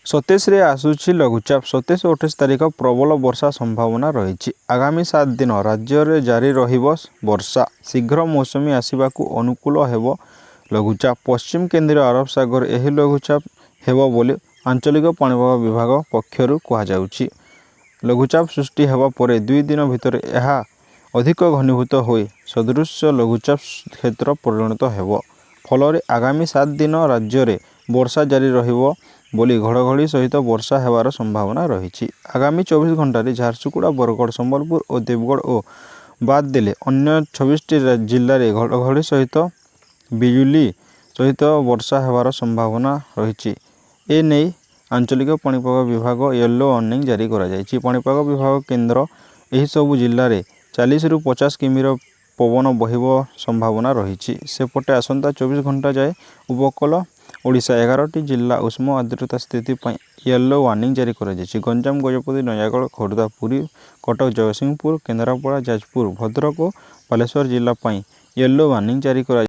27ରେ ଆସୁଛି ଲଘୁଚାପ। 27 ଓ 28 ତାରିଖ ପ୍ରବଳ ବର୍ଷା ସମ୍ଭାବନା ରହିଛି। ଆଗାମୀ 7 ଦିନ ରାଜ୍ୟରେ ଜାରି ରହିବ ବର୍ଷା। ଶୀଘ୍ର ମୌସୁମୀ ଆସିବାକୁ ଅନୁକୂଳ ହେବ ଲଘୁଚାପ। ପଶ୍ଚିମ କେନ୍ଦ୍ରୀୟ ଆରବ ସାଗରରେ ଏହି ଲଘୁଚାପ ହେବ ବୋଲି ଆଞ୍ଚଳିକ ପାଣିପାଗ ବିଭାଗ ପକ୍ଷରୁ କୁହାଯାଉଛି। ଲଘୁଚାପ ସୃଷ୍ଟି ହେବା ପରେ 2 ଦିନ ଭିତରେ ଏହା ଅଧିକ ଘନୀଭୂତ ହୋଇ ସୁଦୃଶ୍ୟ ଲଘୁଚାପ କ୍ଷେତ୍ରରେ ପରିଣତ ହେବ। ଫଳରେ ଆଗାମୀ 7 ଦିନ ରାଜ୍ୟରେ ବର୍ଷା ଜାରି ରହିବ ବୋଲି ଘଡ଼ଘଡ଼ି ସହିତ ବର୍ଷା ହେବାର ସମ୍ଭାବନା ରହିଛି। ଆଗାମୀ 24 ଘଣ୍ଟାରେ ଝାରସୁଗୁଡ଼ା, ବରଗଡ଼, ସମ୍ବଲପୁର ଓ ଦେବଗଡ଼ ଓ ବାଦ ଦେଲେ ଅନ୍ୟ 26ଟି ଜିଲ୍ଲାରେ ଘଡ଼ଘଡ଼ି ସହିତ ବିଜୁଳି ସହିତ ବର୍ଷା ହେବାର ସମ୍ଭାବନା ରହିଛି। ଏ ନେଇ ଆଞ୍ଚଳିକ ପାଣିପାଗ ବିଭାଗ ୟେଲୋ ୱାର୍ଣ୍ଣିଂ ଜାରି କରାଯାଇଛି। ପାଣିପାଗ ବିଭାଗ କେନ୍ଦ୍ର ଏହିସବୁ ଜିଲ୍ଲାରେ 40ରୁ 50 କିମିର ପବନ ବହିବ ସମ୍ଭାବନା ରହିଛି। ସେପଟେ ଆସନ୍ତା 24 ଘଣ୍ଟା ଯାଏ ଉପକୂଳ ଓଡ଼ିଶା 11ଟି ଜିଲ୍ଲା ଉଷ୍ମ ଆର୍ଦ୍ରତା ସ୍ଥିତି ପାଇଁ ୟେଲୋ ୱାର୍ଣ୍ଣିଂ ଜାରି କରାଯାଇଛି। ଗଞ୍ଜାମ, ଗଜପତି, ନୟାଗଡ଼, ଖୋର୍ଦ୍ଧା, ପୁରୀ, କଟକ, ଜଗତସିଂହପୁର, କେନ୍ଦ୍ରାପଡ଼ା, ଯାଜପୁର, ଭଦ୍ରକ ଓ ବାଲେଶ୍ୱର ଜିଲ୍ଲା ପାଇଁ ୟେଲୋ ୱାର୍ଣ୍ଣିଂ ଜାରି କରାଯାଇଛି।